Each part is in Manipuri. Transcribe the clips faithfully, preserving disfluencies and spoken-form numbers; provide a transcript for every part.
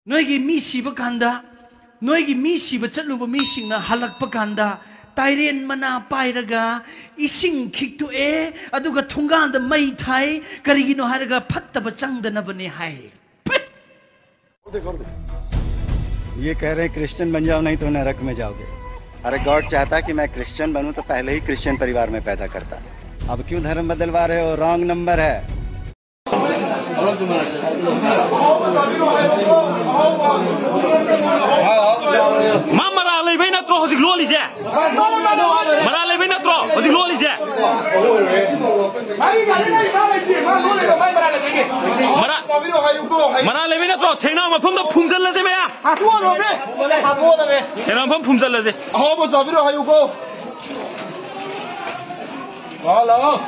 ꯅꯣꯏꯒꯤ ꯃꯤ ꯁꯤꯕ ꯀꯥꯟꯗ, ꯅꯣꯏꯒꯤ ꯃꯤ ꯁꯤꯕ ꯆꯠꯂꯨꯕ ꯃꯤꯁꯤꯡꯅ ꯍꯜꯂꯛꯄ ꯀꯥꯟꯗ, ꯇꯥꯏꯔꯦꯟ ꯃꯅꯥ ꯄꯥꯏꯔꯒ ꯏꯁꯤꯡ ꯈꯤꯛꯇꯣꯛꯑꯦ, ꯑꯗꯨꯒ ꯊꯣꯡꯒꯥꯟꯗ ꯃꯩ ꯊꯥꯏ꯫ ꯀꯔꯤꯒꯤꯅꯣ ꯍꯥꯏꯔꯒ ꯐꯠꯇꯕ ꯆꯪꯗꯅꯕꯅꯦ ꯍꯥꯏ꯫ ꯐꯠ! ये कह रहे हैं क्रिश्चियन बन जाओ, नहीं तो नरक में जाओगे। अरे, गॉड चाहता कि मैं क्रिश्चियन बनूं तो पहले ही क्रिश्चियन परिवार में पैदा करता। अब क्यों धर्म बदलवा रहे हो? रॉन्ग नंबर है। ꯃꯥ ꯃꯔꯥ ꯂꯩꯕꯩ ꯅꯠꯇ꯭ꯔꯣ ꯍꯧꯖꯤꯛ ꯂꯣꯜꯂꯤꯁꯦ? ꯃꯔꯥ ꯂꯩꯕꯩ ꯅꯠꯇ꯭ꯔꯣ ꯍꯧꯖꯤꯛ ꯂꯣꯜꯂꯤꯁꯦ? ꯃꯔꯥ ꯃꯔꯥ ꯂꯩꯕꯩ ꯅꯠꯇ꯭ꯔꯣ? ꯊꯦꯡꯅ ꯃꯐꯝꯗ ꯐꯨꯝꯖꯜꯂꯁꯦ ꯃꯌꯥꯝ꯫ ꯊꯦꯡꯅ ꯃꯐꯝ ꯐꯨꯝꯖꯜꯂꯁꯦ꯫ ꯑꯍꯥꯎꯕ ꯆꯥꯕꯤꯔꯣ ꯍꯥꯏꯌꯨꯀꯣ꯫ ꯂꯥꯛꯑꯣ ꯂꯥꯛꯑꯣ꯫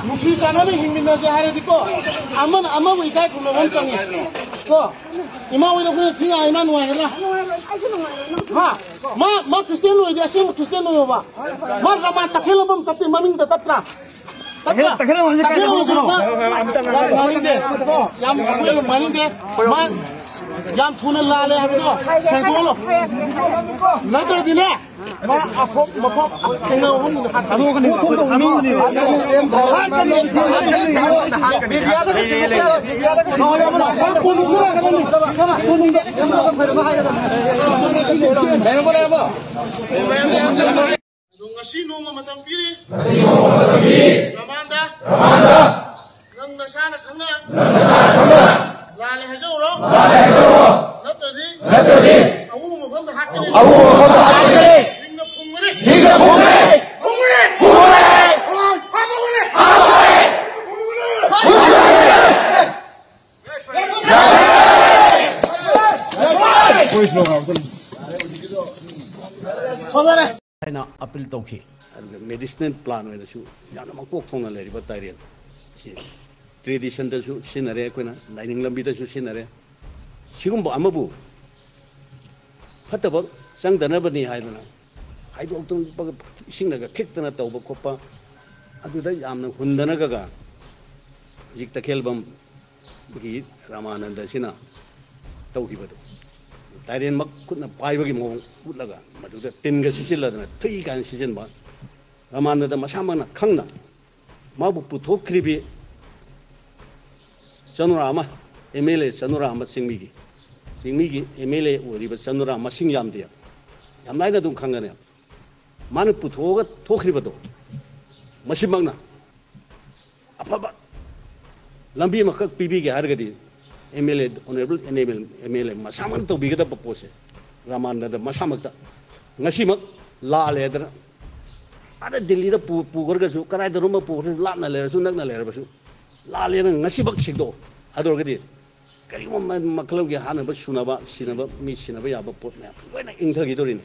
ꯅꯨꯡꯁꯤ ꯆꯥꯟꯅꯅ ꯍꯤꯡꯃꯤꯟꯅꯁꯦ ꯍꯥꯏꯔꯗꯤꯀꯣ, ꯑꯃꯅ ꯑꯃꯕꯨ ꯏꯀꯥꯏ ꯈꯨꯝꯅꯕ ꯑꯃ ꯆꯪꯉꯤ ꯀꯣ꯫ ꯏꯃꯥ ꯍꯣꯏꯗ ꯑꯩꯈꯣꯏꯅ ꯊꯤ ꯉꯥꯡꯉꯤ, ꯃꯥ ꯅꯨꯡꯉꯥꯏꯒꯗ꯭ꯔꯥ? ꯍꯥ? ꯃꯥ, ꯃꯥ ꯈ꯭ꯔꯤꯁꯇꯤꯌꯥꯟ ꯑꯣꯏꯗꯤ ꯑꯁꯦꯡꯕ ꯈ꯭ꯔꯤꯁꯇꯤꯌꯥꯟ ꯑꯣꯏꯌꯣꯕ꯫ ꯃꯥ ꯔꯃꯥꯟ ꯇꯛꯈꯦꯜ ꯑꯃ ꯇꯠꯇꯦ, ꯃꯃꯤꯡꯗ ꯇꯠꯇ꯭ꯔꯥ? ꯇꯠꯇ꯭ꯔꯥ? ꯇꯛꯈꯦꯜ ꯑꯃ ꯍꯧꯖꯤꯛ ꯀꯥꯏꯗ ꯇꯛꯈꯦꯜ ꯑꯃ ꯍꯧꯖꯤꯛ ꯍꯧꯖꯤꯛ ꯉꯥꯡꯅꯤꯡꯗꯦ꯫ ꯌꯥꯝ ꯉꯥꯡꯅꯤꯡꯗꯦ꯫ ꯃꯥ ꯌꯥꯝ ꯊꯨꯅ ꯂꯥꯜꯂꯦ ꯍꯥꯏꯕꯗꯣ ꯁꯦꯡꯗꯣꯛꯍꯜꯂꯣ꯫ ꯅꯠꯇ꯭ꯔꯗꯤꯅꯦ, ꯃꯥ ꯑꯐꯣꯛ ꯃꯐꯣꯛ ꯊꯦꯡꯅꯕ ꯃꯐꯝꯗꯨꯗ ꯍꯥꯠꯀꯅꯤ꯫ ꯑꯗꯣ ꯉꯁꯤ ꯅꯣꯡꯃ ꯃꯇꯝ ꯄꯤꯔꯤ꯫ ꯉꯁꯤ ꯅꯣꯡꯃ ꯃꯇꯝ ꯄꯤꯔꯤ꯫ ꯔꯃꯥꯟꯗ꯫ ꯔꯃꯥꯟꯗ꯫ ꯅꯪ ꯅꯁꯥꯅ ꯈꯪꯅ꯫ ꯅꯪ ꯅꯁꯥꯅ ꯈꯪꯅ꯫ ꯂꯥꯜꯂꯦ ꯍꯥꯏꯖꯧꯔꯣ꯫ ꯂꯥꯜꯂꯦ ꯍꯥꯏꯖꯧꯔꯣ꯫ ꯅꯠꯇ꯭ꯔꯗꯤ꯫ ꯅꯠꯇ꯭ꯔꯗꯤ꯫ ꯑꯎꯕ ꯃꯐꯝꯗ ꯍꯥꯠꯀꯅꯤ꯫ ꯑꯎꯕ ꯃꯐꯝꯗ ꯍꯥꯠꯀꯅꯤ꯫ ꯂꯤꯡꯅ ꯐꯨꯝꯒꯅꯤ꯫ ꯂꯤꯡꯅ ꯐꯨꯝꯒꯅꯤ꯫ ꯍꯥꯏꯅ ꯑꯄꯤꯜ ꯇꯧꯈꯤ꯫ ꯑꯗꯨꯒ ꯃꯦꯗꯤꯁꯤꯅꯦꯜ ꯄ꯭ꯂꯥꯟ ꯑꯣꯏꯅꯁꯨ ꯌꯥꯝꯅ ꯃꯀꯣꯛ ꯊꯣꯡꯅ ꯂꯩꯔꯤꯕ ꯇꯥꯏꯔꯦꯟ ꯁꯤ ꯇ꯭ꯔꯦꯗꯤꯁꯟꯗꯁꯨ ꯁꯤꯖꯤꯟꯅꯔꯦ, ꯑꯩꯈꯣꯏꯅ ꯂꯥꯏꯅꯤꯡ ꯂꯝꯕꯤꯗꯁꯨ ꯁꯤꯖꯤꯟꯅꯔꯦ꯫ ꯁꯤꯒꯨꯝꯕ ꯑꯃꯕꯨ ꯐꯠꯇꯕ ꯆꯪꯗꯅꯕꯅꯤ ꯍꯥꯏꯗꯅ ꯍꯥꯏꯗꯣꯛꯇꯅ ꯏꯁꯤꯡꯅꯒ ꯈꯤꯛꯇꯅ ꯇꯧꯕ ꯈꯣꯠꯄ, ꯑꯗꯨꯗ ꯌꯥꯝꯅ ꯍꯨꯟꯗꯅꯒꯒ ꯍꯧꯖꯤꯛ ꯇꯈꯦꯜꯕꯝꯒꯤ ꯔꯥꯃꯥꯅꯟꯗꯁꯤꯅ ꯇꯧꯈꯤꯕꯗꯣ, ꯇꯥꯏꯔꯦꯟꯃꯛ ꯈꯨꯠꯅ ꯄꯥꯏꯕꯒꯤ ꯃꯑꯣꯡ ꯎꯠꯂꯒ ꯃꯗꯨꯗ ꯇꯤꯟꯒ ꯁꯤꯆꯤꯜꯂꯗꯅ ꯊꯨꯏ ꯀꯥꯏꯅ ꯁꯤꯖꯤꯟꯕ, ꯔꯥꯃꯥꯅꯟꯗ ꯃꯁꯥꯃꯛꯅ ꯈꯪꯅ ꯃꯥꯕꯨ ꯄꯨꯊꯣꯛꯈ꯭ꯔꯤꯕꯤ ꯆꯅꯨꯔꯥ ꯑꯃ, ꯑꯦꯝ ꯑꯦꯜ ꯑꯦ ꯆꯅꯨꯔꯥ ꯑꯃ ꯆꯤꯡꯃꯤꯒꯤ, ꯆꯤꯡꯃꯤꯒꯤ ꯑꯦꯝ ꯑꯦꯜ ꯑꯦ ꯑꯣꯏꯔꯤꯕ ꯆꯅꯨꯔꯥ ꯃꯁꯤꯡ ꯌꯥꯝꯗꯦ, ꯌꯥꯝ ꯂꯥꯏꯅ ꯑꯗꯨꯝ ꯈꯪꯒꯅꯤ꯫ ꯃꯥꯅ ꯄꯨꯊꯣꯛꯑꯒ ꯊꯣꯛꯈ꯭ꯔꯤꯕꯗꯣ ꯃꯁꯤꯃꯛꯅ ꯑꯐꯕ ꯂꯝꯕꯤ ꯑꯃꯈꯛ ꯄꯤꯕꯤꯒꯦ ꯍꯥꯏꯔꯒꯗꯤ M L A, honourable M L A ꯃꯁꯥꯃꯛꯅ ꯇꯧꯕꯤꯒꯗꯕ ꯄꯣꯠꯁꯦ ꯔꯥꯃꯥꯅꯟꯗ ꯃꯁꯥꯃꯛꯇ ꯉꯁꯤꯃꯛ ꯂꯥꯜꯂꯦ ꯍꯥꯏꯗꯅ ꯑꯥꯗ ꯗꯤꯜꯂꯤꯗ ꯄꯨ-, ꯄꯨꯈ꯭ꯔꯒꯁꯨ, ꯀꯗꯥꯏꯗꯅꯣꯃ ꯄꯨꯈ꯭ꯔꯁꯨ, ꯂꯥꯞꯅ ꯂꯩꯔꯁꯨ ꯅꯛꯅ ꯂꯩꯔꯕꯁꯨ, ꯂꯥꯜꯂꯦꯅ ꯉꯁꯤꯃꯛ ꯁꯦꯡꯗꯣꯛꯑꯣ꯫ ꯑꯗꯨ ꯑꯣꯏꯔꯒꯗꯤ ꯀꯔꯤꯒꯨꯝꯕ ꯃꯈꯜ ꯑꯃꯒꯤ ꯍꯥꯠꯅꯕ, ꯁꯨꯅꯕ, ꯁꯤꯅꯕ, ꯃꯤ ꯁꯤꯅꯕ ꯌꯥꯕ ꯄꯣꯠ ꯃꯌꯥꯝ ꯂꯣꯏꯅ ꯏꯪꯊꯈꯤꯗꯣꯔꯤꯅꯤ꯫